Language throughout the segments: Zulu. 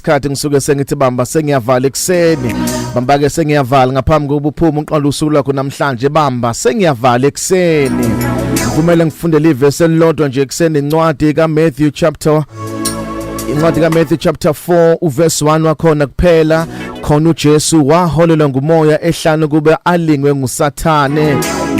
Isikhathi ngisuke sengithi bamba sengiyavala ekuseni, bamba ke sengiyavala ngaphambi kokuba uphume uqala usuku lwakho namhlanje. Bamba sengiyavala ekuseni, ngivumele ngifundele ivesi elilodwa nje ekuseni, incwadi kaMatthew chapter, incwadi kaMatthew chapter 4 uverse 1 wakhona kuphela. Khona uJesu waholelwa ngumoya ehlane kube alingwe nguSathane.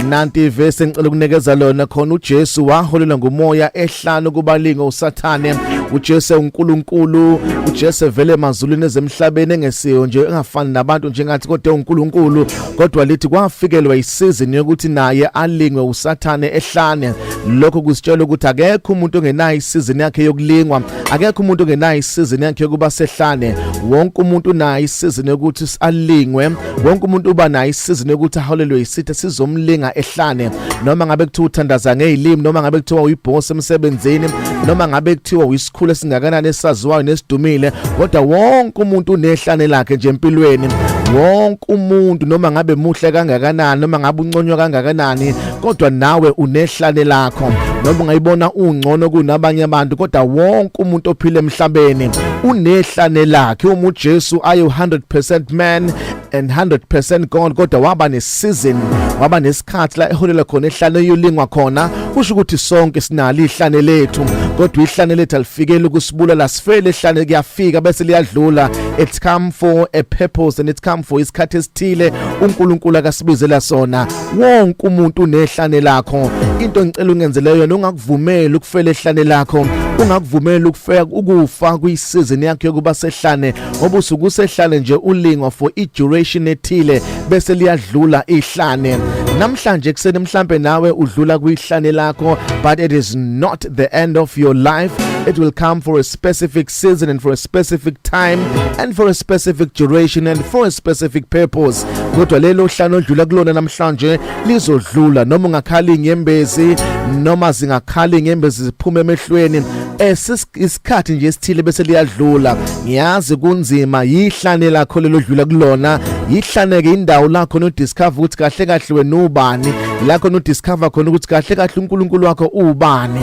Nanti ivesi engicela ukunikeza lona. Khona uJesu waholelwa ngumoya ehlane kuba alingwe uSathane. UJesu uNkulunkulu, uJesu vele emazulwini ezemhlabeni, engesiyo nje, engafani nabantu njengathi, kodwa uNkulunkulu. Kodwa lithi kwafikelwa isizini yokuthi naye alingwe uSathane ehlane. Lokho kusitshela ukuthi akekho umuntu ongenayo isizini yakhe yokulingwa, akekho umuntu ongenayo isizini yakhe yokuba sehlane. Wonke umuntu unayo isizini yokuthi alingwe, wonke umuntu uba nayo isizini yokuthi aholelwe isitha sizomlinga ehlane. Noma ngabe kuthiwa uthandaza ngezilimi, noma ngabe kuthiwa uyiboss emsebenzini, noma ngabe kuthiwa uyisikhulu esingakanani esaziwayo nesidumile, kodwa wonke umuntu unehlane lakhe nje empilweni. Wonke umuntu, noma ngabe muhle kangakanani, noma ngabe unconywa kangakanani, kodwa nawe unehlane lakho. Noma ungayibona ungcono kunabanye abantu, kodwa wonke umuntu ophila emhlabeni unehlane lakhe. Uma uJesu aye 100% man and 100% God, kodwa waba neseason, waba nesikhathi la eholela khona ehlane, eyolingwa khona. Kusho ukuthi sonke sinalo ihlane lethu, kodwa ihlane lethu alifikeli ukusibulala, sifele ehlane. Kuyafika bese liyadlula. It's come for a purpose and it's come for isikhathi esithile uNkulunkulu akasibizela sona. Wonke umuntu unehlane lakho. Into engicela ungenzele yona, ungakuvumeli ukufela ehlane lakho, ungakuvumeli ukufeka ukufa kuyisizini yakho yokuba sehlane, ngoba usuke usehlane nje ulingwa for i-duration ethile, bese liyadlula ihlane. Namhlanje kuseni mhlambe nawe udlula kwihlane lakho, but it is not the end of your life. It will come for a specific season and for a specific time and for a specific duration and for a specific purpose. Kodwa lelo hlane odlula kulona namhlanje lizodlula, noma ungakhala inyembezi, noma zingakhala inyembezi ziphuma emehlweni, isikhathi nje esithile bese liyadlula. Ngiyazi kunzima, yihlane lakho lelo dlula kulona. Yihlane ke indawo lakho no discover ukuthi kahle kahle wena ubani, lakho no discover khona ukuthi kahle kahle uNkulunkulu wakho ubani.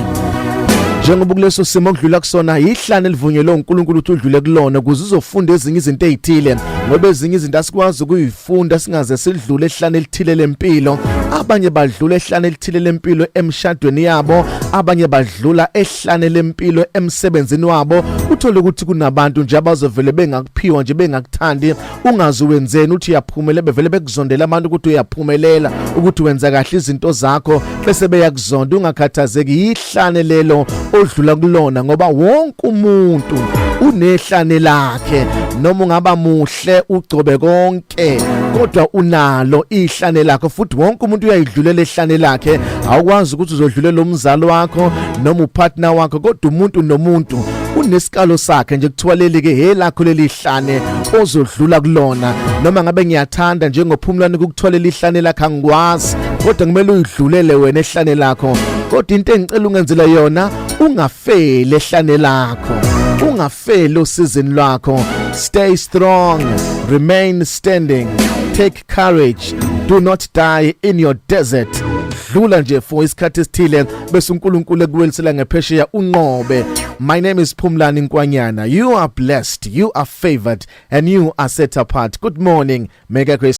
Njengoba kuleso simo okudlula kusona, yihlane elivunyelwe uNkulunkulu ukuthi udlule kulona ukuze uzofunda ezinye izinto ezithile, ngoba ezinye izinto asikwazi ukuyifunda singaze sidlule ehlane elithile lempilo. Abanye badlula ehlane elithile lempilo emshadweni yabo, abanye badlula ehlane lempilo emsebenzini wabo. Uthole ukuthi kunabantu nje abazovele bengakuphiwa nje, bengakuthandi, ungazi wenzeni, uthi uyaphumela bevele bekuzondela abantu, ukuthi uyaphumelela, ukuthi wenza kahle izinto zakho, bese beyakuzonda. Ungakhathazeki, yihlane lelo odlula kulona, ngoba wonke umuntu unehlane lakhe. Noma ungaba muhle, ugcobe konke, kodwa unalo ihlane lakho, futhi wonke umuntu uyayidlulela ehlane lakhe. Awukwazi ukuthi uzodlulela umzali wakho noma upartner wakho, kodwa umuntu nomuntu unesikalo sakhe nje, kuthiwa leli ke he lakho leli hlane ozodlula kulona. Noma ngabe ngiyathanda njengoPhumlani ukutholela ihlane lakhe, angikwazi, kodwa kumele uyidlulele wena ehlane lakho. Kodwa into engicela ungenzela yona, ungafeli ehlane lakho, ungafeli osizini lwakho. Stay strong, remain standing, take courage, do not die in your desert. Dlula nje for isikhathi esithile, bese uNkulunkulu ekuwelisela ngephesheya, unqobe. My name is Phumlani Nkwanyana. You are blessed, you are favored and you are set apart. Good morning. Mega Grace.